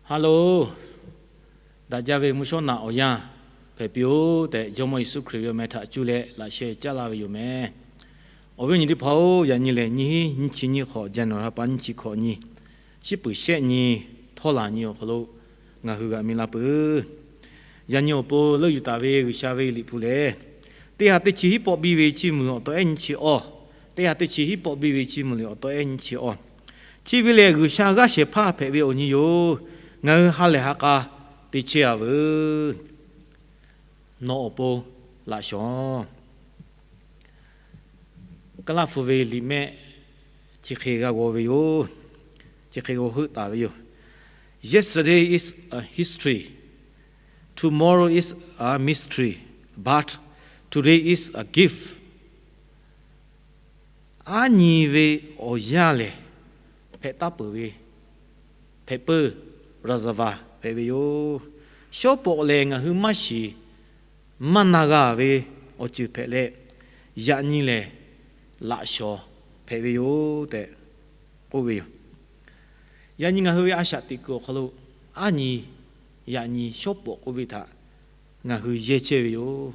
Ha loˬ, daꞈ jaˇ ve mvuhˇ shawˉ naꞈ awˬ yanˇ hpehꞈ piˇ-oˆ tehꞈ, Jawˇmawˇ Yeˍsuˆ Hkriꞈ ve awˬ meh htaꞈ cuˇ leh laꞈ sheh caˉ laˇ ve yoˬ meh. Awˬ viˉ awˬ nyi teˇ hpaˍ-oˬ, yaꞈ nyi lehˬ nyiˇ hinˉ nyiˇ chi nyiˇ hk'awꞈ, January ha pa nyiˇ chi hkawꞈ nyi, shiˉ puˍ shehˆ nyi, htawˇ laˬ nyi awˬ hk'aw lo ngaˬ hui g'aꞈ mi la peuˬ. Yaꞈ nyi awˬ pon leuˆ yuˬ taˍ ve G'uiˬsha ve Liꞈ hpu lehˬ, teˇ ha teˇ chi hiˉ pawˆ biˇ ve chiˇ mvuh liꞈ awˬ taw ehˉ nyiˇ chi awˇ, teˇ ha teˇ chi hiˉ pawˆ biˇ ve chiˇ mvuh liꞈ awˬ taw ehˉ nyiˇ chi awˇ, chi ve lehˬ G'uiˬsha g'aˇ shehˍ hpaˇ hpehꞈ ve awˬ nyi yoˬ. Ngaˬ hui ha lehˬ ha k'a te chehˇ-a veuˬ. Nawˬ awˬ pon laꞈ shawˍ. Kaˉlaˇ hpu ve liꞈ mehˆ chi hk'e g'a g'aw ve yoˬ. Chi hk'e g'aw heuˆ taˍ ve yoˬ. Yesterday is a history. Tomorrow is a mystery. But today is a gift. Aˉ nyi ve awˬ yanˇ lehˬ, hpehꞈ taˉ peuˬ ve hpehꞈ peuˬ, reservoir hpehꞈ ve yoˬ. Shawˉ pawˍ lehˬ ngaˬ hui maˇ shiˍ maˇ na g'a ve awˬ ceuˬ hpehꞈ leh, yaꞈ nyi lehˬ laꞈ shawˍ hpehꞈ ve yoˬ tehꞈ k'oˆ ve yoˬ. Yaꞈ nyi ngaˬ hui ve a shaꞈ teꞈ kuiˬ awˬ hk'aw lo aˉ nyi, yaꞈ nyi, shawˉ pawˍ k'oˆ ve htaꞈ ngaˬ hui yehˇ chehˇ ve yoˬ.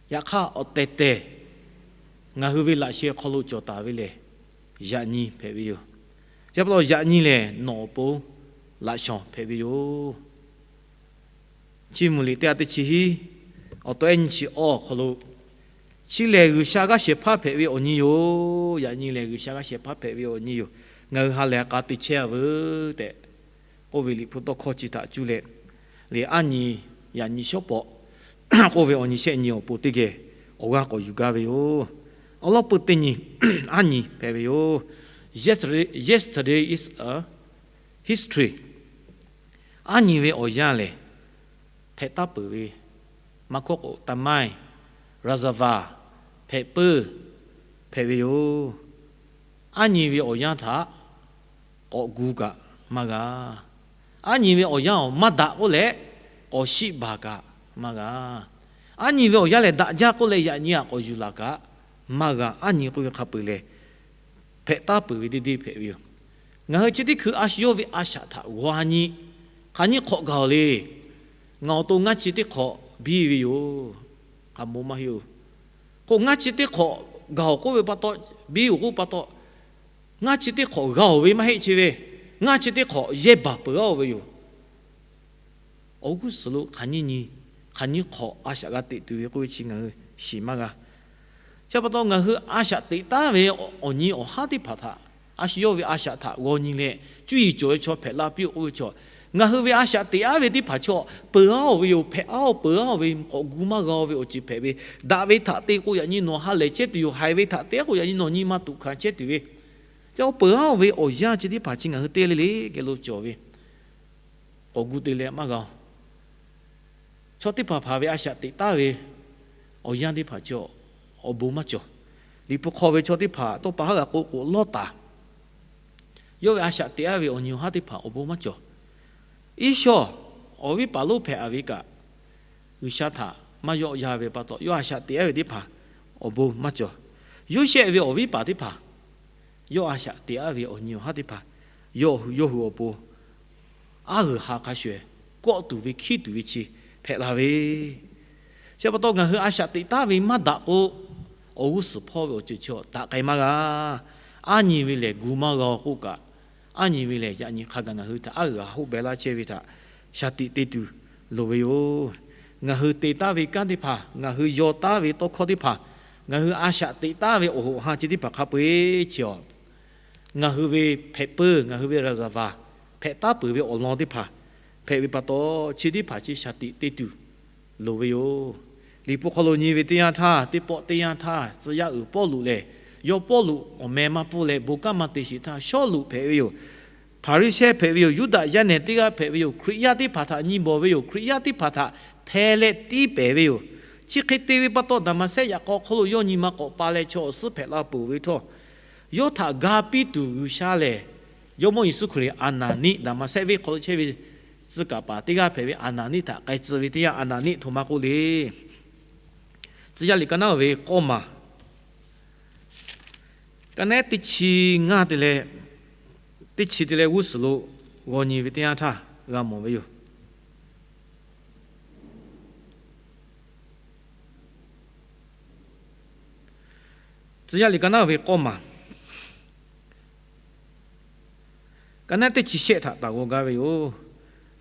Yaꞈ hk'aˇ awˬ tehˬ tehˬ ngaˬ hui ve laꞈ sheh hk'aw lo cawˬ taˍ ve lehˬ, yaꞈ nyi hpehꞈ ve yoˬ. Chi pa taw yaꞈ nyi lehˬ nawˬ awˬ pon laꞈ shawˍ hpehꞈ ve yoˬ. Chiˇ mvuh liꞈ teˇ ha teˇ chi hiˉ awˬ taw ehˉ nyiˇ chi awˇ awˬ hk'aw lo, chi lehˬ G'uiˬsha g'aˇ shehˍ hpaˇ hpehꞈ ve awˬ nyi yoˬ. Yaꞈ nyi lehˬ G'uiˬsha g'aˇ shehˍ hpaˇ hpehꞈ ve awˬ nyi yoˬ. Ngaˬ hui ha lehˬ ha k'a te chehˇ-a veuˬ tehꞈ k'oˆ ve Liꞈ hpu tawˇ hkawˇ chi htaꞈ cuˇ leh, lehˬ aˉ nyi, yaꞈ nyi, shawˉ pawˍ k'oˆ ve awˬ nyi shehˆ nyi awˬ pon teˇ geh awˬ g'aˇ k'awꞈ yuˬ gaˇ ve yoˬ. Awˬ lawn peuˬ teˇ nyi, aˉ nyi hpehꞈ ve yoˬ. Yesterday, yesterday is a history. Aˉ nyi ve awˬ yanˇ lehˬ, hpehꞈ taˉ peuˬ ve, maˇ hkawˇ k'o သမိုင်း, reservoir, hpehꞈ peuˬ hpehꞈ ve yoˬ. Aˉ nyi ve awˬ yanˇ htaꞈ k'awꞈ gu kaꞈ maˇ g'a. Aˉ nyi ve awˬ yanˇ awˬ maˇ daꞈ k'oˆ leh k'awꞈ shiˆ baˬ kaꞈ maˇ g'a. Aˉ nyi ve awˬ yanˇ lehˬ daꞈ jaˇ k'oˆ leh yaꞈ nyi aꞈ k'awꞈ yuˬ laˬ kaꞈ maˇ g'a. Aˉ nyi k'oˆ ve hk'a peuˬ lehˬ, hpehꞈ taˉ peuˬ ve deˇ deˇ hpehꞈ ve yoˬ. Ngaˬ hui chi teˇ hkui a shu yawˇ ve a shaꞈ htaꞈ g'aw nyi, hk'aˬ nyiˇ hk'awꞈ gaˬ-oˬ le. Ngaˬ awˬ to ngaˇ chi teˇ hk'awꞈ biˇ ve yoˬ. Hk'a mawˬ maˇ heˆ-oˬ. K'o ngaˇ chi teˇ hk'awꞈ gaˬ-oˬ k'oˆ ve pa taw, biˇ-oˬ k'oˆ pa taw, ngaˇ chi teˇ hk'awꞈ g'a-oˬ ve maˇ heˆ. Chi ve ngaˇ chi teˇ hk'awꞈ yehˇ baˬ peuˬ g'a-oˬ ve yoˬ. Awˬ g'uˇ suhˍ lo hk'aˬ nyiˇ nyi, hk'aˬ nyiˇ hk'awꞈ a shaꞈ g'a teꞈ tuˬ ve k'oˆ ve chi ngaˬ hui shiˍ maˇ g'a. Chi pa taw ngaˬ hui a shaꞈ teꞈ taˉ ve awˬ nyi awˬ haˉ teˇ hpaˍ htaꞈ, a shu yawˇ ve a shaꞈ htaꞈ g'aw nyi leh cuˇ yiˍ cawˬ ve chaw hpehꞈ la piˇ-oˆ k'oˆ ve chaw, ngaˬ hui ve a shaꞈ teꞈ aˉ ve teˇ hpaˍ chaw peuˬ g'a-oˬ ve yoˬ. Hpehꞈ aˉ-oˬ, peuˬ g'a-oˬ ve, k'awꞈ gu maˇ g'a-oˬ ve awˬ ceuˬ hpehꞈ ve. Daꞈ ve htaꞈ te k'o yaꞈ nyi nawˬ ha lehˬ chehˇ tuˬ yoˬ. Haiˬ ve htaꞈ te k'o yaꞈ nyi nawˬ nyi ma tuꞈ hkanˍ chehˇ tuˬ ve. Chi peuˬ g'a-oˬ ve awˬ yanˇ chi teˇ hpaˍ chi ngaˬ hui te le le geh lo cawˬ ve, k'awꞈ gu te leh maˇ g'a-oˬ. Chaw teˇ hpaˍ hpaˍ ve a shaꞈ teꞈ taˉ ve awˬ yanˇ teˇ hpaˍ chi awˬ bon maˇ cawˬ. Liꞈ hpu hk'aw ve chaw teˇ hpaˍ tawˇ pa haˉ g'a k'oˆ k'o, Lawˇtaˍ yawˇ ve a shaꞈ teꞈ aˉ ve awˬ nyi awˬ haˉ teˇ hpaˍ awˬ bon maˇ cawˬ. Iˉsawˇ awˬ viˉ paˍ lonˉ hpehꞈ-a ve kaꞈ, G'uiˬsha htaꞈ maˇ yawˆ yan ve pa taw, yawˇ a shaꞈ teꞈ aˉ ve teˇ hpaˍ awˬ bon maˇ cawˬ. Yoˇsehꞈ ve awˬ viˉ paˍ teˇ hpaˍ yawˇ a shaꞈ teꞈ aˉ ve awˬ nyi awˬ haˉ teˇ hpaˍ yawˇ hui awˬ pon aˉ g'uiˬ ha hk'a shuˍ kawˆ tuˬ ve hkiˉ tuˬ ve chi hpehꞈ la ve. Chi pa taw ngaˬ hui a shaꞈ teꞈ taˉ ve maˇ daꞈ k'o, awˬ g'uˇ suhˍ hpawˇ ve awˬ ceuˬ chi taꞈ k'ai maˇ g'a. Aˉ nyi ve lehˬ gu maˇ g'a-oˬ k'oˆ kaꞈ, aˉ nyi ve lehˬ yaꞈ nyi hk'a gaˬ ngaˬ hui htaꞈ aˉ g'uiˬ ha hoˆ beh laˇ chehˇ ve htaꞈ shaˍ tiꞈ te tuˬ loˍ ve yoˬ. Ngaˬ hui te taˉ ve kanˉ teˇ hpaˍ, ngaˬ hui yaw taˉ ve tawˇ hkawˇ teˇ hpaˍ, ngaˬ hui a shaꞈ teꞈ taˉ ve awˬ hoꞈ ha chi teˇ hpaˍ hk'a peu eˬ chi awˬ ngaˬ hui ve hpehꞈ peuˬ, ngaˬ hui ve reservoir, hpehꞈ taˉ peuˬ ve awˬ lawn teˇ hpaˍ hpehꞈ ve pa taw, chi teˇ hpaˍ chi shaˍ tiꞈ te tuˬ loˍ ve yoˬ. Liꞈ hpu hk'aw lo nyi ve teˇ yanˇ htaˇ, teˇ pawˆ teˇ yanˇ htaˇ, tcuh yaˇ uiˍ Pawˇluꞈ lehˬ, yawˇ Pawˇluꞈ awˬ meh maˇ pfuhˇ leh bon kanˉ maˇ te sheˍ htaˇ, Sawˉluꞈ hpehꞈ ve yoˬ. Hpaˍriˍsehˇ hpehꞈ ve yoˬ. Yuˇdaꞈ yaˇ nehˬ teˇ g'aˇ hpehꞈ ve yoˬ. Hkriꞈ yaˇ teˇ hpaˍ htaꞈ nyi bawˬ ve yoˬ. Hkriꞈ yaˇ teˇ hpaˍ htaꞈ hpeh leh tiˉ pehˍ ve yoˬ. Chi hk'e te ve pa taw, Daˍmaˍsehˆ yaꞈ k'aw hk'oˆ lo yawˇ nyi ma k'awꞈ pa leh chaw awˬ suhˉ hpehꞈ la peuˬ ve htawˇ, yawˇ htaꞈ ga piˇ tuˬ G'uiˬsha lehˬ, Jawˇmawˇ Yeˍsuˆ Hkriꞈ Aˍnaˍniˆ, Daˍmaˍsehˆ venˇ hk'aw lo chehˇ ve tcuh kaˍ paˍ teˇ g'aˇ hpehꞈ ve Aˍnaˍniˆ htaꞈ k'ai tcuh ve teˇ yanˇ, Aˍnaˍniˆ htoꞈ ma k'oˆ le. Tcuh yaˇ liꞈ ka naˉ ve k'awˇ maˬ, ka naˉ teˇ chi ngaˇ te leh teˇ chi te leh g'uˇ suhˍ lo g'aw nyi ve teˇ yanˇ htaˇ, g'a mawˬ ve yoˬ. Tcuh yaˇ liꞈ ka naˉ ve k'awˇ maˬ, ka naˉ teˇ chi shehˆ htaꞈ taˍ g'aw gaˇ ve yoˬ.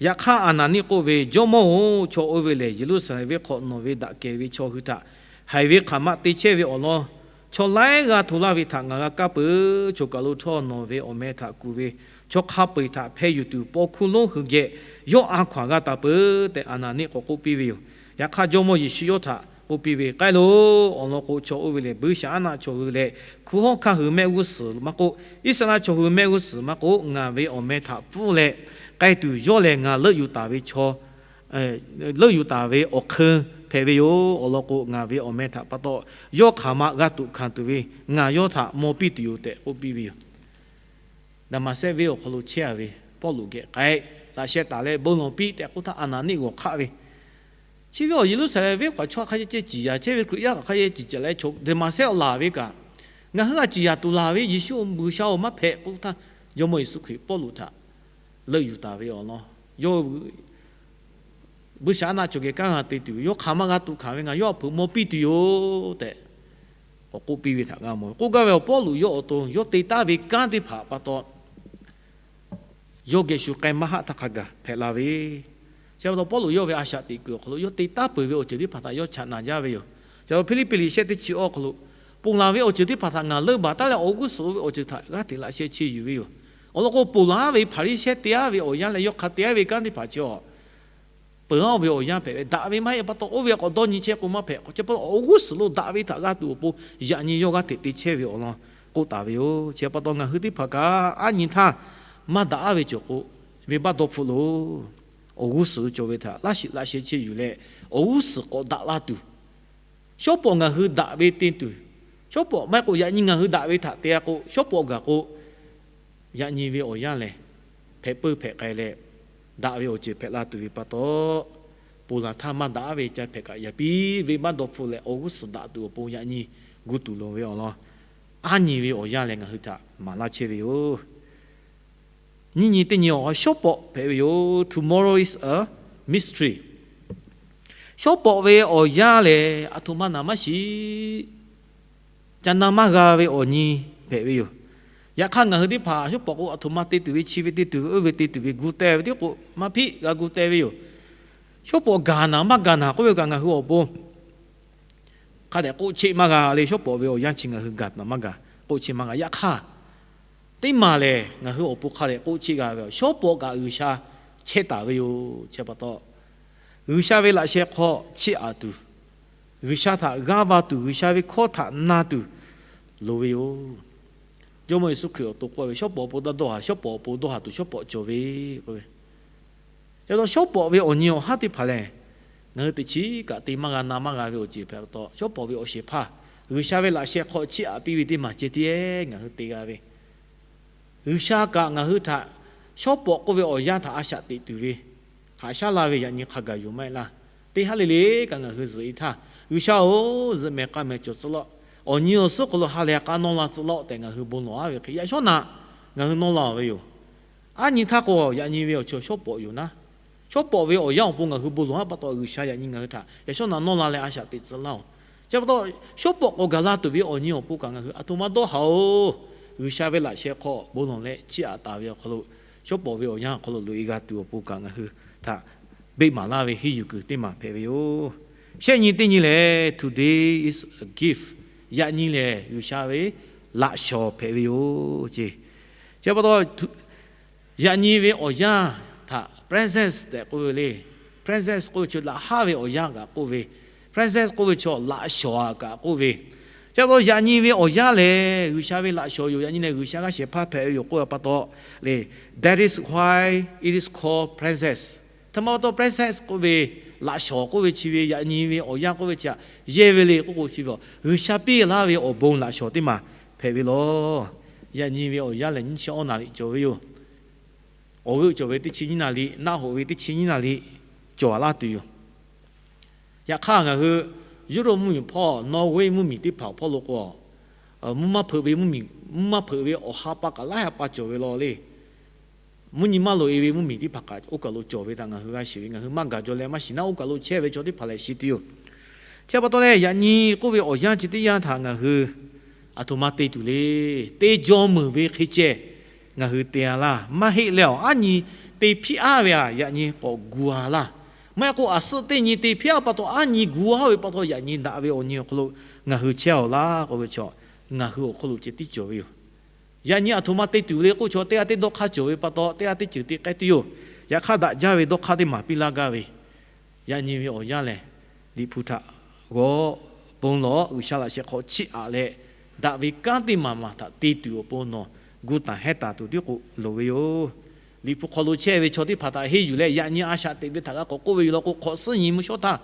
Yaꞈ hk'aˇ, Aˍnaˍniˆ k'oˆ ve, Jawˇmawˇ-oˬ, chaw oˇ ve lehˬ Yeˍruˆsaˍlehnˍ venˇ hk'aw nawˬ ve daꞈ kehˬ ve chaw hui htaꞈ haiˬ ve hk'aˬ ma te chehˇ ve awˬ lawn, chaw laiˉ g'aˇ hto laˇ ve htaꞈ ngaˬ g'a kaˇ peuˬ. Choˬ kaˬ lo htawˇ nawˬ ve awˬ meh htaꞈ kuˬ ve chaw hk'a peu-eˬ htaꞈ hpeh yuˬ tuˬ, paw hkuˇ lonˉ hui geh yawˇ a hkaw-anˬ g'a taˍ peuˬ tehꞈ, Aˍnaˍniˆ k'awꞈ k'oˆ piˇ ve yoˬ. Yaꞈ hk'aˇ, Jawˇmawˇ Yeˍsuˆ yawˇ htaꞈ k'oˆ piˇ ve, K'ai loˬ. Awˬ lawn k'o, chaw oˇ ve lehˬ buiˇshaˆaˉnaˆ chaw hui leh hkunˉ hawˉ hkanˇ hui mehˆ g'uˇ suhˍ maˇ k'oˆ, Iˉsaˍreˍlaˆ chaw hui mehˆ g'uˇ suhˍ maˇ k'oˆ, ngaˬ ve awˬ meh htaꞈ pfuhˇ leh k'ai tuˬ yawˇ lehˬ, ngaˬ leuˆ yuˬ taˍ ve chaw leuˆ yuˬ taˍ ve awˬ hk'eun hpehꞈ ve yoˬ. Awˬ lawn k'o, ngaˬ ve awˬ meh htaꞈ pa taw yawˇ hk'aˬ ma g'a tuꞈ hkanˍ tuˬ ve ngaˬ yawˇ htaꞈ maw piˇ tuˬ yoˬ tehꞈ k'oˆ piˇ ve yoˬ. Daˍmaˍsehˆ venˇ awˬ hk'aw lo chehˇ-a ve Pawˇluꞈ geh k'ai, laꞈ sheh taˍ leh bon lawˬ piˇ tehꞈ k'oˆ htaˇ, Aˍnaˍniˆ g'awˬ hk'aˆ ve, chi ve awˬ Yeˍruˆsaˍlehnˍ venˇ hk'aw chaw hk'a ceh ceh ciˍ yaˍ chehˇ ve Hkriꞈ yaˇ hk'aˬ hk'a ceh ceh ciˍ yaˍ leh, Daˍmaˍsehˆ awˬ laˬ ve kaꞈ, ngaˬ hui a ciˍ yaˍ tuˬ laˬ ve Yeˍsuˆ G'uiˬsha-oˬ, maˇ hpehꞈ k'oˆ htaˇ, Jawˇmawˇ Yeˍsuˆ Hkriꞈ Pawˇluꞈ htaꞈ leuˆ yuˬ taˍ ve awˬ lawn, yawˇ buiˇshaˆaˉnaˆ chaw geh kanˉ g'a te tuˬ ve, yawˇ hk'aˬ ma g'a tuꞈ hkanˍ ve ngaˬ yawˇ a peuˬ maw piˇ tuˬ yoˬ tehꞈ k'awꞈ k'oˆ piˇ ve htaꞈ g'a mawˬ ve. K'oˆ gaˇ ve awˬ Pawˇluꞈ yawˇ awˬ to yawˇ te taˉ ve kanˉ teˇ hpaˍ pa taw, yawˇ geh shu k'ai maˇ haˆ htaˇ hk'a gaˬ hpehꞈ la ve. Chi pa taw Pawˇluꞈ yawˇ ve a shaꞈ teꞈ kuiˬ awˬ hk'aw lo yawˇ te taˇ peuˬ ve awˬ ceuˬ teˇ hpaˍ htaꞈ yawˇ chaꞈ naˍ jaˇ ve yoˬ. Chi pa taw Hpiˇliˇpiˆ liꞈ shehˆ teˇ chi awˇ hk'aw lo, ponˬ laˬ ve awˬ ceuˬ teˇ hpaˍ htaꞈ ngaˬ leuˆ baˬ taˉ leh, awˬ g'uˇ suhˍ lo ve awˬ ceuˬ htaꞈ g'aˇ hteꞈ laꞈ sheh chehˇ yuˬ ve yoˬ. Awˬ lawn k'o, ponˬ laˬ ve Hpaˍriˍsehˇ te-a ve awˬ yanˇ leh yawˇ hk'a te-a ve kanˉ teˇ hpaˍ chi a peuˬ-a ve awˬ yanˇ hpehꞈ ve, daꞈ ve maˇ heˆ pa taw, oˇ ve k'awꞈ dawˇ nyi chehˇ k'o maˇ hpehꞈ. Chi pa taw awˬ g'uˇ suhˍ lo daꞈ ve htaꞈ g'a tuˬ awˬ pon yaꞈ nyi yawˇ g'aˇ hteꞈ te chehˇ ve awˬ lawn k'oˆ taˍ ve yoˬ. Chi pa taw ngaˬ hui teˇ hpaˍ kaꞈ a nyi htaˇ maˇ daꞈ-a ve cawˬ k'o, venˇbaˆ dawˇ hpfuhˆ loˬ. Awˬ g'uˇ suhˍ lo cawˬ ve htaꞈ laˇ shiˍ laꞈ sheh chehˇ yuˬ leh, awˬ g'uˇ suhˍ k'awꞈ daꞈ la tuˬ, shawˉ pawˍ ngaˬ hui daꞈ ve te tuˬ, shawˉ pawˍ maˇ heˆ k'o yaꞈ nyi ngaˬ hui daꞈ ve htaꞈ te g'a k'o, shawˉ pawˍ gaˬ k'o, yaꞈ nyi ve awˬ yanˇ lehˬ, hpehꞈ peuˇ hpehꞈ k'ai leh, daꞈ ve awˬ ceuˬ hpehꞈ la tuˬ ve pa taw, ponˬ laˬ htaˇ maˇ daꞈ-a ve ca hpehꞈ kaꞈ yaꞈ piˇ venˇbaˆ dawˇ hpfuhˆ leh awˬ g'uˇ suhˍ daꞈ tuˬ awˬ pon yaꞈ nyi gu tuˬ loˍ ve awˬ lawn, a nyi ve awˬ yanˇ lehˬ ngaˬ hui htaꞈ maˍ laˇ chehˇ ve yoˬ. Nyiˇ nyi teˇ nyi awˬ shawˉ pawˍ hpehꞈ ve yoˬ. Tomorrow is a mystery. Shawˉ pawˍ ve awˬ yanˇ lehˬ, aˬ htoꞈ ma naˍ maˇ shiˍ, ca na maˇ g'a ve awˬ nyi hpehꞈ ve yoˬ. Yaꞈ hk'aˇ, ngaˬ hui teˇ hpaˍ shawˉ pawˍ k'o, aˬ htoꞈ ma te tuˬ ve, chi ve te tuˬ ve, oˇ ve te tuˬ ve gu teh ve tiˉ k'o maˇ hpiˆ g'a gu teh ve yoˬ. Shawˉ pawˍ gaˬ naˍ maˇ gaˬ naˍ k'oˆ ve kaꞈ, ngaˬ hui awˬ pon hk'a dehꞈ k'oˆ cheˆ maˇ g'a le. Shawˉ pawˍ ve awˬ yanˇ chi ngaˬ hui gaˬ naˍ maˇ gaˬ, k'oˆ cheˆ maˇ g'a. Yaꞈ hk'aˇ, teˇ maˬ lehˬ ngaˬ hui awˬ pon hk'a dehꞈ k'oˆ cheˆ g'a ve, shawˉ pawˍ kaꞈ G'uiˬsha chehˇ taˍ ve yoˬ. Chi pa taw, G'uiˬsha ve laꞈ sheh hk'aw chiˇ aꞈ tuˬ, G'uiˬsha htaꞈ g'aˇ va tuˬ, G'uiˬsha ve hkawˇ htaꞈ na tuˬ loˍ ve yoˬ. Jawˇmawˇ Yeˍsuˆ Hkriꞈ awˬ to k'oˆ ve, Shawˉ pawˍ awˬ pon dawˇ dawˇ haˍ, shawˉ pawˍ awˬ pon dawˇ haˍ tuˬ shawˉ pawˍ cawˬ ve k'oˆ ve. Chi pa taw, shawˉ pawˍ ve awˬ nyi awˬ haˉ teˇ hpaˍ lehˬ, ngaˬ hui teꞈ chiˉ kaꞈ te maˇ g'a na maˇ g'a ve awˬ ceuˬ hpehꞈ pa taw, shawˉ pawˍ ve awˬ shehˍ hpaˇ G'uiˬsha ve laꞈ sheh hk'aw chiˇ aꞈ piˇ ve teˇ maˬ ceh tiˉ ngaˬ hui te g'a ve. G'uiˬsha kaꞈ ngaˬ hui htaꞈ shawˉ pawˍ k'oˆ ve awˬ yanˇ htaꞈ a shaꞈ teꞈ tuˬ ve, haꞈ shaˉ la ve yaꞈ nyi hk'a gaˬ yoˬ maˇ heˆ laˇ. Teˇ haˉ le le kaꞈ ngaˬ hui zuhꞈ-e htaˇ, G'uiˬsha-oˬ, zuhꞈ mehˍ k'a mehˍ cawˬ tcuh laˇ-oˆ. Awˬ nyi awˬ suhˉ hk'aw lo ha lehˬ k'a nawˇ la tcuh laˇ-oˆ tehꞈ ngaˬ hui bon lawˬ-a ve hk'e, yaꞈ shawˉ naꞈ ngaˬ hui nawˇ la-oˬ ve yoˬ. A nyi htaˇ k'o, yaꞈ nyi ve awˬ ceuˬ shawˉ pawˍ yoˬ naˉ. Shawˉ pawˍ ve awˬ yanˇ awˬ pon ngaˬ hui bon lawˬ-a pa taw, G'uiˬsha yaꞈ nyi ngaˬ hui htaꞈ yaꞈ shawˉ naꞈ nawˇ la leh a shaꞈ teꞈ tcuh laˇ-oˬ. Chi pa taw, shawˉ pawˍ k'awꞈ gaˬ la tuˬ ve awˬ nyi awˬ pon kaꞈ ngaˬ hui aˬ htoꞈ ma dawˇ haˍ-oˬ. G'uiˬsha ve laꞈ sheh hk'aw bon lawˬ leh chiˇ aꞈ taˍ ve awˬ hk'aw lo, shawˉ pawˍ ve awˬ yanˇ awˬ hk'aw lo loꞈ-e g'a tuˬ awˬ pon kaꞈ ngaˬ hui htaꞈ beˆ maˍ laˇ ve henˇ yuˬ kuiˬ teˇ maˬ hpehꞈ ve yoˬ. Shehˆ nyi teˇ nyi lehˬ, today is a gift. Yaꞈ nyi lehˬ G'uiˬsha ve laꞈ shawˍ hpehꞈ ve yoˬ ce. Chi pa taw, yaꞈ nyi ve awˬ yanˇ htaꞈ presence tehꞈ k'oˆ ve le. Presence k'oˆ ve chi laꞈ haˉ ve awˬ yanˇ kaꞈ k'oˆ ve, presence k'oˆ ve chi laꞈ shawˍ-a kaꞈ k'oˆ ve. Chi pa taw, yaꞈ nyi ve awˬ yanˇ lehˬ G'uiˬsha ve laꞈ shawˍ yoˬ. Yaꞈ nyi lehˬ G'uiˬsha g'aˇ shehˍ hpaˇ hpehꞈ ve yoˬ k'oˆ ve pa taw le. That is why it is called presence. Htaꞈ ma pa taw, presence k'oˆ ve, laꞈ shawˍ k'oˆ ve chi ve, yaꞈ nyi ve awˬ yanˇ k'oˆ ve chi htaꞈ yehˇ ve le k'oˆ k'o chi ve, G'uiˬsha piˇ laˇ ve awˬ bon laꞈ shawˍ teˇ maˬ hpehꞈ ve lawˬ. Yaꞈ nyi ve awˬ yanˇ lehˬ nyiˇ chi awˇ naˍ riˍ cawˬ ve yoˬ. Awˬ g'euˆ cawˬ ve teˇ chi nyiˇ naˍ riˍ, naˆ hoꞈ ve teˇ chi nyiˇ naˍ riˍ cawˬ laˇ tuˬ yoˬ. Yaꞈ hk'aˇ, ngaˬ hui Europe mvuhˇmiˬ hpawˇ, Norway mvuhˇmiˬ teˇ hpaˍ awˬ hpawˇ lo k'o, mvuhˇ maˇ hpeuꞈ ve mvuhˇmiˬ, mvuhˇ maˇ hpeuꞈ ve awˬ ha pa kaꞈ laiˉ ha pa cawˬ ve law le. mvuhˇ nyi maˇ loꞈ e ve mvuhˇmiˬ teˇ hpaˍ kaꞈ oˇ kaˬ lo cawˬ ve htaꞈ ngaˬ hui g'a shiˍ ve, ngaˬ hui maˇ gaˬ jaw leh maˇ shiˍ naˉ, oˇ kaˬ lo chehˇ ve chaw teˇ hpaˍ lehˬ shiˍ tuˬ yoˬ. Chi pa taw leh yaꞈ nyi k'oˆ ve awˬ yanˇ chi teˇ yanˇ htaꞈ ngaˬ hui aˬ htoꞈ ma te tuˬ le. Te jaw meuˍ ve hk'e ceh ngaˬ hui te a laˇ. Maˇ heˆ leh awˬ aˉ nyi te hpiˇ aˉ ve aꞈ yaꞈ nyi k'awꞈ gu a laˇ. Maˇ heˆ k'o aˬ suhˆ teˇ nyi te hpiˇ aˉ pa taw aˉ nyi gu aˉ ve pa taw yaꞈ nyi daꞈ ve awˬ nyi awˬ hk'aw lo ngaˬ hui chehˇ awˬ laˇ k'oˆ ve chaw, ngaˬ hui awˬ hk'aw lo ceh tiˉ cawˬ ve yoˬ. Yaꞈ nyi aˬ htoꞈ ma te tuˬ le k'oˆ chaw, teˇ g'aˇ teˇ dawˇ hk'aˇ cawˬ ve pa taw, teˇ g'aˇ teˇ ceuˬ te k'ai tuˬ yoˬ. Yaꞈ hk'aˇ daꞈ jaˇ ve dawˇ hk'aˇ teˇ maˬ piˇ laˇ gaˇ ve. Yaꞈ nyi ve awˬ yanˇ lehˬ, Liꞈ hpu htaꞈ g'awˇ bon lawˬ, G'uiˬsha laꞈ sheh hk'aw chiˇ aꞈ leh, daꞈ ve kanˉ teˇ maˬ maˬ htaꞈ te tuˬ awˬ pon nawˬ gu taˍ hehˉ taˍ tuˬ tiˉ k'o loˍ ve yoˬ. Liꞈ hpu hk'aw lo chehˇ ve chaw teˇ hpaˍ htaꞈ henˇ yuˬ leh yaꞈ nyi a shaꞈ teꞈ ve htaꞈ g'a k'awꞈ k'oˆ ve yoˬ law k'o, hk'awꞈ suhˉ nyi mvuhˇ shawˉ htaˇ,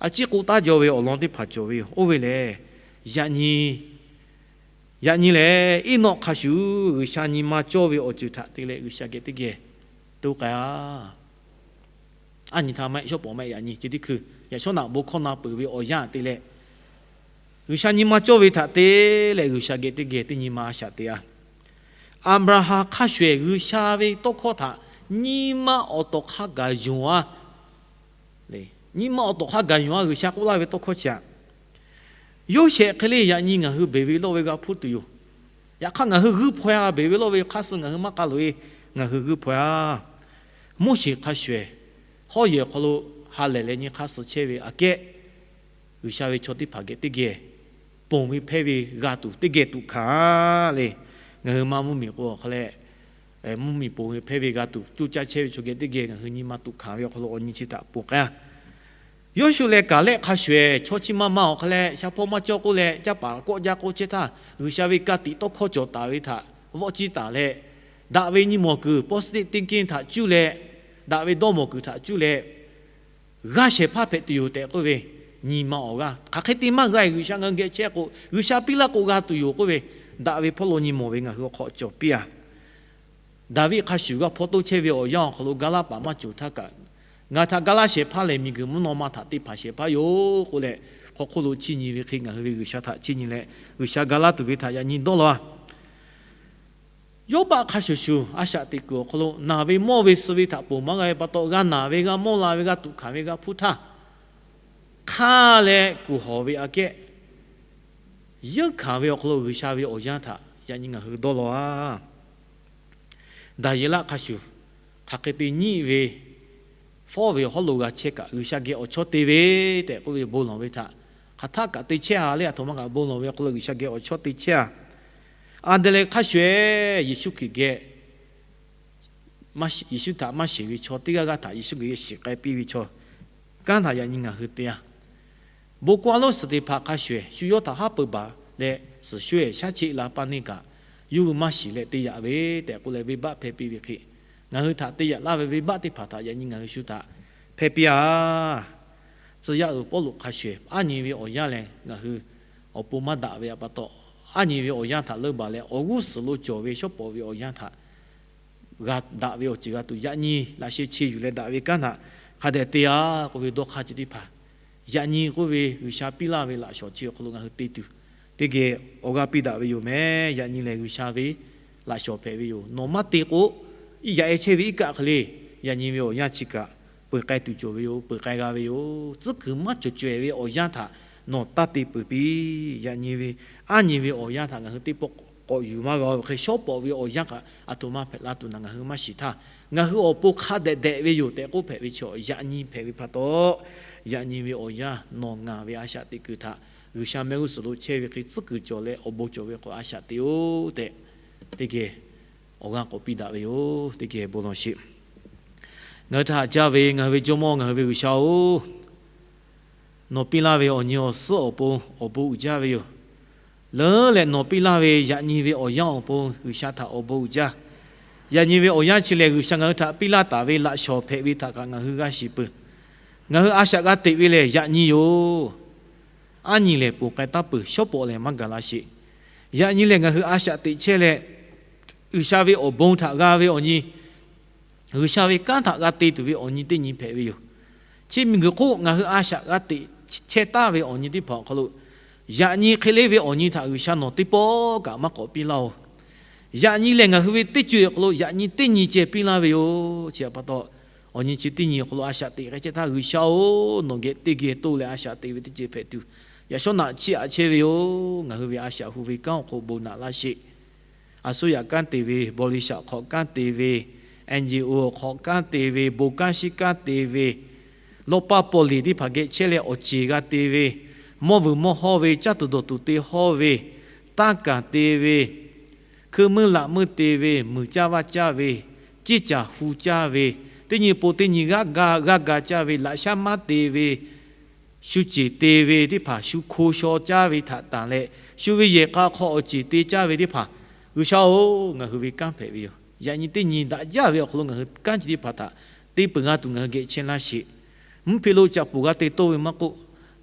a ciˉ k'oˆ taˉ jaw ve awˬ lawn teˇ hpaˍ cawˬ ve yoˬ. Oˇ ve lehˬ, yaꞈ nyi yaꞈ nyi lehˬ, Eˇnawˆ hk'a shuˍ G'uiˬsha nyi ma cawˇ ve awˬ ceuˬ htaꞈ te leh G'uiˬsha geh teˇ geh to k'ai a. Aˉ nyi htaˇ maˇ heˆ, shawˉ pawˍ maˇ heˆ, yaꞈ nyi ceh tiˉ hkui, yaꞈ shawˉ naꞈ bon hkawˇ na peuˬ ve awˬ yanˇ te leh, G'uiˬsha nyi ma cawˇ ve htaꞈ te leh G'uiˬsha geh teˇ geh teˇ nyi ma a shaꞈ teꞈ a. Aˍbraˍhanˍ hk'a shuˍ ehˍ G'uiˬsha ve tawˇ hkawˇ htaꞈ nyi ma awˬ tawˍ hk'a gaˬ yonˍ a. Nyi ma awˬ tawˍ hk'a gaˬ yonˍ a G'uiˬsha k'oˆ laˇ ve tawˇ hkawˇ chi aꞈ, Yoˇsehꞈ hk'e le yaꞈ nyi ngaˬ hui beˬ ve lawˇ ve g'a hpuˇ tuˬ yoˬ. Yaꞈ hk'aˇ ngaˬ hui g'uiˇ hpaw-e a, beˬ ve lawˇ ve hk'aˇ suh ngaˬ hui maˇ k'a loꞈ-e, ngaˬ hui g'uiˇ hpaw-e a. Moˉseˍ hk'a shuˍ ehˍ, hawˉ yehˬ awˬ hk'aw lo ha lehˬ leh nyi hk'aˇ suh chehˇ ve aꞈ kehˉ, G'uiˬsha ve chaw teˇ hpaˍ geh teˇ geh ponˬ ve hpehˇ ve g'a tuˬ teˇ geh tuꞈ hkanˍ le. Ngaˬ hui maˇ mvuhˇmiˬ k'o awˬ hk'a leh, mvuhˇmiˬ ponˬ ve hpehˇ ve g'a tuˬ coˇ caˇ chehˇ ve chaw geh teˇ geh ngaˬ hui nyi ma tuꞈ hkanˍ ve awˬ hk'aw lo awˬ nyi chi htaꞈ ponˬ k'ai a. Yoˇshuˆ leh Kaˍlehˆ hk'a shuˍ ehˍ, chaw chi ma ma awˬ hk'a leh shaˉ hpawˇ maˇ cawˇ k'oˆ leh, caˇ paˍ kawˆ jaˇ k'oˆ chehˇ htaˇ, G'uiˬsha ve ka tiꞈ tawˇ hkawˇ cawˬ taˍ ve htaꞈ vawˆ ciˇ taˍ leh, daꞈ ve nyi mawˬ kuiˬ พลาสติก เตียงเตียง htaꞈ cuˇ leh, daꞈ ve dawˇ mawˬ kuiˬ htaꞈ cuˇ leh, g'a shehˍ hpaˇ hpehꞈ tuˬ yoˬ tehꞈ k'oˆ ve, nyi ma awˬ g'aˇ hk'aˬ hk'e te maˇ g'a-e, G'uiˬsha ngaˬ hui geh chehˇ k'o, G'uiˬsha piˇ laˇ k'o g'a tuˬ yoˬ k'oˆ ve, daꞈ ve hpawˇ lo nyi mawˬ ve ngaˬ hui awˬ hk'aw cawˬ piˇ a. Daˍviˆ hk'a shuˍ g'a hpaw toˇ chehˇ ve awˬ yanˇ awˬ hk'aw lo ga laˇ paˍ maˇ cawˬ htaˇ kaꞈ, ngaˬ htaꞈ ga laˇ shehˍ hpaˇ lehˬ miˬguiˬ mvuhˇ naw ma htaꞈ te hpanˍ shehˍ hpaˇ yoˬ k'oˆ leh, hk'aw hk'oˆ lo chiˇ nyi ve hk'e ngaˬ hui ve G'uiˬsha htaꞈ chiˇ nyi leh, G'uiˬsha ga laˇ tuˬ ve htaꞈ yaꞈ nyi dawˇ law a. Yawˇbaˆ hk'a shuˍ shuˍ a shaꞈ teꞈ kuiˬ awˬ hk'aw lo naˬ ve mawˇ ve suh ve htaꞈ ponˬ maˇ g'a ve pa taw, g'a naˬ ve, g'a mawˇ la ve, g'a tuꞈ hkanˍ ve, g'a hpuˇ htaˇ, hk'aˇ leh kuˬ hawˬ ve aꞈ kehˉ, yeunˇ hkanˍ ve awˬ hk'aw lo G'uiˬsha ve awˬ yanˇ htaꞈ yaꞈ nyi ngaˬ hui dawˇ law a. Daˍyeˍlaˆ hk'a shuˍ, hk'aˬ hk'e te nyiˇ ve fawˉ ve hawˉ lo g'a chehˇ kaꞈ, G'uiˬsha geh awˬ chawˇ te ve tehꞈ k'oˆ ve bon lawˬ ve htaꞈ hk'aˬ htaˆ kaꞈ te chehˇ a le. Aˬ htoꞈ ma kaꞈ bon lawˬ ve awˬ hk'aw lo G'uiˬsha geh awˬ chawˇ te chehˇ a. Aˍdeˍleˍ hk'a shuˍ ehˍ, Yeˍsuˆ Hkriꞈ geh Yeˍsuˆ htaꞈ maˇ shiˍ ve chaw teˇ g'aˇ g'aˇ htaꞈ Yeˍsuˆ Hkriꞈ geh shiˍ k'ai piˇ ve chaw kanˉ htaꞈ yaꞈ nyi ngaˬ hui te a. Bon kawˇ a lonˉ Steˍhpanˍ hk'a shuˍ ehˍ, shu yawˇ htaꞈ haˉ pui baˬ leh, suhˍ shuˍ ehˍ shaˉ cheˆ la paˇ neˇ kaꞈ, yawˇ hui maˇ shiˍ leh te yaꞈ ve tehꞈ k'oˆ leh venˇbaˆ hpehˇ piˇ ve hk'e, ngaˬ hui htaꞈ te yaꞈ laˇ ve venˇbaˆ teˇ hpaˍ htaꞈ yaꞈ nyi ngaˬ hui shu htaꞈ hpehˇ piˇ a. Tcuh yaˇ uiˍ Pawˇluꞈ hk'a shuˍ ehˍ, aˉ nyi ve awˬ yanˇ lehˬ ngaˬ hui awˬ pon maˇ daꞈ ve pa taw, aˉ nyi ve awˬ yanˇ htaꞈ leuˇ baˬ leh awˬ g'uˇ suhˍ lo cawˬ ve shawˉ pawˍ ve awˬ yanˇ htaꞈ g'a daꞈ ve awˬ ceuˬ g'a tuˬ, yaꞈ nyi laꞈ sheh che yuˬ leh daꞈ ve kanˉ htaꞈ hk'a dehꞈ te a k'oˆ ve dawˇ hk'aˇ chi teˇ hpaˍ, yaꞈ nyi k'oˆ ve G'uiˬsha piˇ laˇ ve laꞈ shawˍ chi awˬ hk'aw lo ngaˬ hui te tuˬ, teˇ geh awˬ g'aˇ piˇ daꞈ ve yoˬ mehˍ. Yaꞈ nyi lehˬ G'uiˬsha ve laꞈ shawˍ hpehꞈ ve yoˬ. Nawˬ maˇ te k'o, iˉ yaꞈ e chehˇ ve iˉ kaˆ hk'e le, yaꞈ nyi ve awˬ yanˇ chi kaꞈ peuˬ k'ai tuˬ cawˬ ve yoˬ, peuˬ k'ai g'a ve yoˬ. Tcuhˉ kuiˬ maˇ cawˬ cawehˬ ve awˬ yanˇ htaꞈ nawˬ taˇ te peuˬ piˇ. Yaꞈ nyi ve, aˉ nyi ve awˬ yanˇ htaꞈ ngaˬ hui teˇ pawˆ k'awꞈ yuˬ maˇ g'a ve hk'e, shawˉ pawˍ ve awˬ yanˇ kaꞈ aˬ htoꞈ ma hpehꞈ la tuˬ naˬ ngaˬ hui maˇ shiˍ htaˇ, ngaˬ hui awˬ pon hk'a dehꞈ dehꞈ ve yoˬ tehꞈ k'oˆ hpehꞈ ve chaw yaꞈ nyi hpehꞈ ve pa taw, yaꞈ nyi ve awˬ yanˇ nawˬ ngaˬ ve a shaꞈ teꞈ kuiˬ htaꞈ G'uiˬsha mehˆ g'uˇ suhˍ lo chehˇ ve hk'e tcuhˉ kuiˬ cawˬ leh awˬ bon cawˬ ve k'o a shaꞈ teꞈ-oˬ tehꞈ, teˇ geh awˬ g'aˇ k'awꞈ piˇ daꞈ ve yoˬ. Teˇ geh bon lawˬ sheˍ. Ngaˬ hui htaꞈ haꞈ jaˇ ve ngaˬ hui ve Jawˇmawˇ, ngaˬ hui ve G'uiˬsha-oˬ, nawˬ piˇ laˇ ve awˬ nyi awˬ suhˉ awˬ pon awˬ bon uiˍ jaˇ ve yoˬ. Leuˉ leh nawˬ piˇ laˇ ve yaꞈ nyi ve awˬ yanˇ awˬ pon G'uiˬsha htaꞈ awˬ bon uiˍ jaˇ. Yaꞈ nyi ve awˬ yanˇ chi lehˬ, G'uiˬsha ngaˬ hui htaꞈ piˇ laˇ taˍ ve laꞈ shawˍ hpehꞈ ve htaꞈ kaꞈ ngaˬ hui g'a shiˍ peuˬ. Ngaˬ hui a shaꞈ g'a teꞈ ve lehˬ yaꞈ nyi yoˬ. Aˉ nyi lehˬ ponˬ k'ai taˉ peuˬ, shawˉ pawˍ lehˬ maˇ gaˬ la sheˍ. Yaꞈ nyi lehˬ ngaˬ hui a shaꞈ teꞈ chehˇ leh, G'uiˬsha ve awˬ bon htaꞈ g'a ve awˬ nyi, G'uiˬsha ve kanˉ htaꞈ g'a te tuˬ ve awˬ nyi teˇ nyi hpehꞈ ve yoˬ. Chi miˬguiˬ hk'oˆ ngaˬ hui a shaꞈ g'a teꞈ chehˇ taˍ ve awˬ nyi teˇ hpaˍ awˬ hk'aw lo, yaꞈ nyi hk'e le ve awˬ nyi htaꞈ G'uiˬsha nawˬ teˇ pawˆ kaꞈ maˇ k'awꞈ piˇ laˇ-oˬ. Yaꞈ nyi lehˬ, ngaˬ hui ve teˇ co-e awˬ hk'aw lo yaꞈ nyi teˇ nyi ceh piˇ laˇ ve yoˬ. Chi htaꞈ pa taw, awˬ nyi chi teˇ nyi awˬ hk'aw lo a shaꞈ teꞈ k'ai chehˇ htaˇ, G'uiˬsha-oˬ, nawˬ geh teˇ geh toˆ leh a shaꞈ teꞈ ve teˇ ceuˬ hpehꞈ tuˬ, yaꞈ shawˉ naꞈ chiˇ aꞈ chehˇ ve yoˬ. Ngaˬ hui ve a shaꞈ hu ve kanˉ awˬ hk'aw bon naꞈ laˇ sheˍ. A suˉ yaꞈ kanˉ te ve, บริษัท hk'awꞈ kanˉ te ve, NGO hk'awꞈ kanˉ te ve, bon kanˉ shinˉ kanˉ te ve, lawˇ paˇ paw liˍ teˇ hpaˍ geh chehˇ leh awˬ ceˬ g'a te ve, mawˇ vuiˬ mawˇ hawˇ ve, caˇ tuˬ dawˬ tuˬ te hawˇ ve, tanˇ kaˍ te ve, hkui meuˇ laꞈ meuˇ te ve, muiˬ caˇ vaˇ caˇ ve, ceˇ caˬ hu caˇ ve, teˇ nyi po teˇ nyi g'aˇ ga g'aˇ ga caˇ ve, laꞈ shaˉ maˉ te ve, shu ceˬ te ve teˇ hpaˍ, shu hko shaw caˇ ve htaꞈ tanˬ leh, shu ve yehˬ k'a hk'aw awˬ ceˬ te caˇ ve teˇ hpaˍ, G'uiˬsha-oˬ, ngaˬ hui ve kanˉ hpehꞈ ve yoˬ. Yaꞈ nyi teˇ nyi daꞈ jaˇ ve awˬ hk'aw lo ngaˬ hui kanˉ chi teˇ hpaˍ htaꞈ te peuˬ g'a tuˬ ngaˬ hui geh chehˇ laˇ sheˍ. Mvuhˇ hpe lo caꞈ poˬ g'a te toˇ ve maˇ k'oˆ,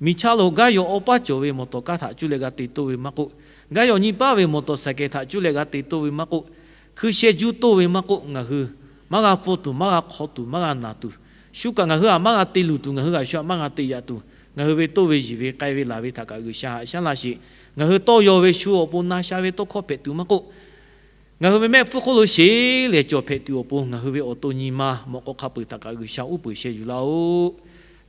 miˬ chaˇ lo gaˇ yaw awˇ paˉ cawˬ ve mawˬ tawˍ kaˇ htaꞈ cuˇ leh g'a te toˇ ve maˇ k'oˆ, gaˇ yaw nyiˇ paˉ ve mawˬ tawˍ ไซค์ htaꞈ cuˇ leh g'a te toˇ ve maˇ k'oˆ, hkui sheh juˇ toˇ ve maˇ k'oˆ, ngaˬ hui maˇ g'a pfuhˇ tuˬ, maˇ g'a hk'aw tuˬ, maˇ g'a naˬ tuˬ, shu kaꞈ ngaˬ hui htaꞈ maˇ g'a te luˬ tuˬ, ngaˬ hui g'aꞈ shu htaꞈ maˇ g'a te yaꞈ tuˬ, ngaˬ hui ve toˇ ve yiˬ ve k'ai ve laˬ ve htaꞈ kaꞈ G'uiˬsha haꞈ shaˉ laˇ sheˍ. Ngaˬ hui tawˇ yaw ve shu awˬ pon na sha ve tawˇ hkawˇ hpehꞈ tuˬ maˇ k'oˆ, ngaˬ hui ve mehˆ hpfuhˇ hk'oˆ lo sheˍ lehˬ cawˬ hpehꞈ tuˬ awˬ pon ngaˬ hui ve awˬ to nyi ma mawꞈ k'aw hk'a peu-eˬ htaꞈ kaꞈ G'uiˬsha uˉ peunˍ sheh yuˬ laˇ-oˆ.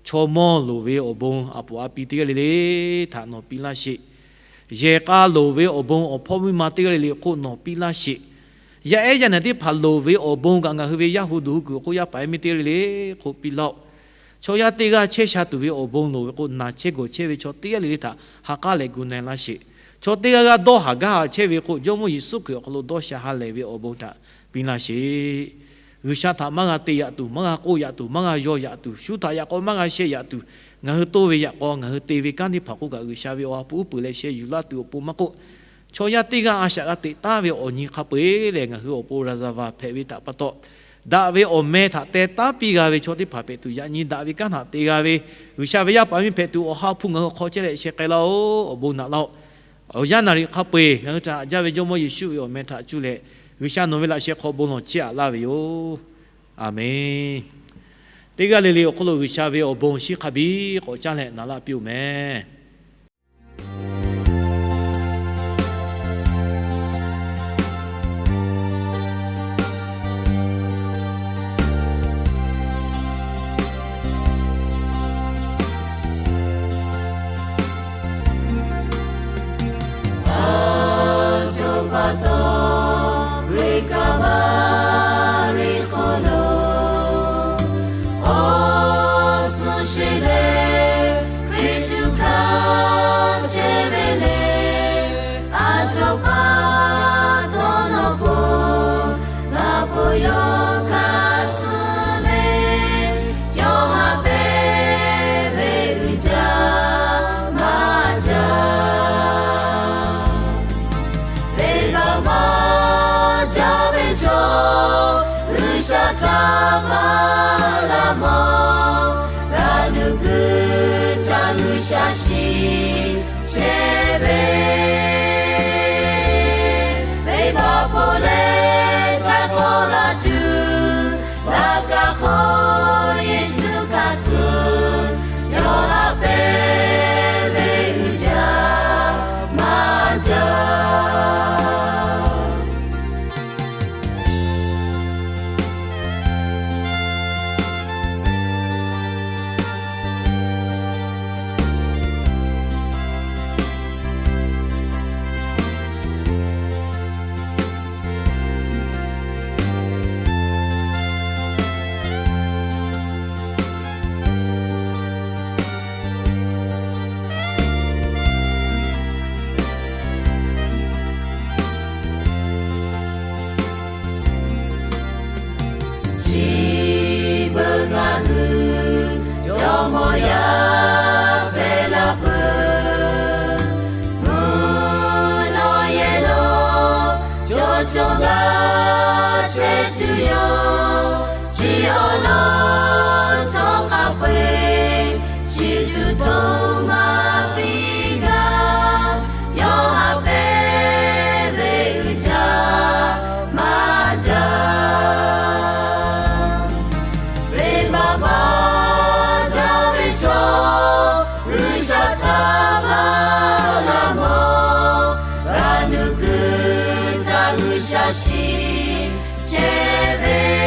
Chaw mawˇ loˍ ve awˬ bon a poˍ a pi teˇ g'aˇ le le htaꞈ nawˬ piˇ laˇ sheˍ. Yehˬ k'a loˍ ve awˬ bon awˬ hpawˇ miˇ ma teˇ g'aˇ le le hk'oˆ nawˬ piˇ laˇ sheˍ. Yaˇ ehˉ yaˇ naˬ teˇ hpaˍ loˍ ve awˬ bon kaꞈ ngaˬ hui ve Yaˇ hu duˬ hu kuiˬ awˬ hk'oˆ yaˇ paˍ yaˇ miˇ teˇ g'aˇ le le hk'oˆ piˇ laˇ-oˆ. Chaw yaˇ teˇ g'aˇ chehˇ sha tuˬ ve awˬ bon loˍ ve k'o, naˬ chehˇ gawˬ chehˇ ve chaw teˇ g'aˇ le le htaꞈ ha k'aˉ leh gu na-e laˇ sheˍ. Chaw teˇ g'aˇ g'aˇ dawˇ haˍ gaˇ haˍ chehˇ ve k'o, Jawˇmawˇ Yeˍsuˆ Hkriꞈ awˬ hk'aw lo dawˇ sha ha lehˬ ve awˬ bon htaꞈ piˇ laˇ sheˍ. G'uiˬsha htaꞈ maˇ g'a te yaꞈ tuˬ, maˇ g'a k'oˆ yaꞈ tuˬ, maˇ g'a yaw yaꞈ tuˬ, shu htaꞈ yaꞈ k'aw maˇ g'a sheh yaꞈ tuˬ, ngaˬ hui toˇ ve yaꞈ k'aw ngaˬ hui te ve kanˉ teˇ hpaˍ k'oˆ kaꞈ G'uiˬsha ve awˬ ha hpu uˉ peunˍ leh sheh yuˬ laˇ tuˬ awˬ pon maˇ k'oˆ, chaw yaˇ teˇ g'aˇ a shaꞈ g'a teꞈ taˉ ve awˬ nyi hk'a peu-eˬ lehˬ, ngaˬ hui awˬ pon ရာဇဝင် hpehꞈ ve htaꞈ pa taw, daꞈ ve awˬ meh htaꞈ teh taˉ piˇ g'a ve chaw teˇ hpaˍ hpehꞈ tuˬ, yaꞈ nyi daꞈ ve kanˉ htaꞈ te g'a ve G'uiˬsha ve yaˇ paˍ miˇ hpehꞈ tuˬ awˬ ha hpu ngaˬ hui hk'aw chehˇ leh sheh k'ai laˇ-oˆ. Awˬ bon naꞈ laˇ-oˆ. Awˬ yanˇ naˍ riˍ hk'a peu-eˬ ngaˬ hui htaꞈ haꞈ jaˇ ve Jawˇmawˇ Yeˍsuˆ ve awˬ meh htaꞈ cuˇ leh, G'uiˬsha nawˬ ve laꞈ sheh hk'aw bon lawˬ chiˇ aꞈ laˇ ve yoˬ. Aˍmenˍ. Teˇ g'aˇ le le awˬ hk'oˆ lo G'uiˬsha ve awˬ bon shinˉ hk'a biˇ k'awꞈ caˇ leh naˍ laˇ piˇ-oˬ meh. Aˬ htoꞈ pa taw, Hkriꞈ Kaˍbaˍriˍ hk'aw lo awˬ suhˍ sheˍ leh, Hkriꞈ tuꞈ hkanˍ chehˇ ve le. Aˬ htoꞈ pa taw nawˬ pon ngaˬ hpu yawˇ hkanˍ suh ve, yawˇ haꞈ pehnˇ ve uiˍ jaˇ maˇ jaˇ. Venˇbaˆ maˇ jaˇ ve chaw, G'uiˬsha htaꞈ maˇ g'a mawˬ. G'aˇ nuˇ kuiˬ htaꞈ G'uiˬsha shiˍ chehˇ ve, venˇbaˆ pon leh htaiˍ hk'awꞈ la tuˬ, laꞈ ka hk'aw Yeˍsuˆ hkanˍ suh, yawˇ haꞈ pehnˇ ve uiˍ jaˇ maˇ jaˇ. Chi beuꞈ ngaˬ hui jawˇmawˇ yaˇ hpehꞈ la peuˬ. Mvuhˇ naw yehˬ lo cawˬ cawˬ g'a chehˇ tuˬ yoˬ. Chi awˬ lawn chaw hk'a peu-eˬ shiˍ tuˬ hto maˇ piˇ gaˇ. Yawˇ haꞈ pehnˇ ve uiˍ jaˇ maˇ jaˇ. Venˇbaˆ maˇ jaˇ ve chaw, G'uiˬsha htaꞈ maˇ g'a mawˬ. G'aˇ nuˇ kuiˬ htaꞈ G'uiˬsha shaˍ shiˍ chehˇ ve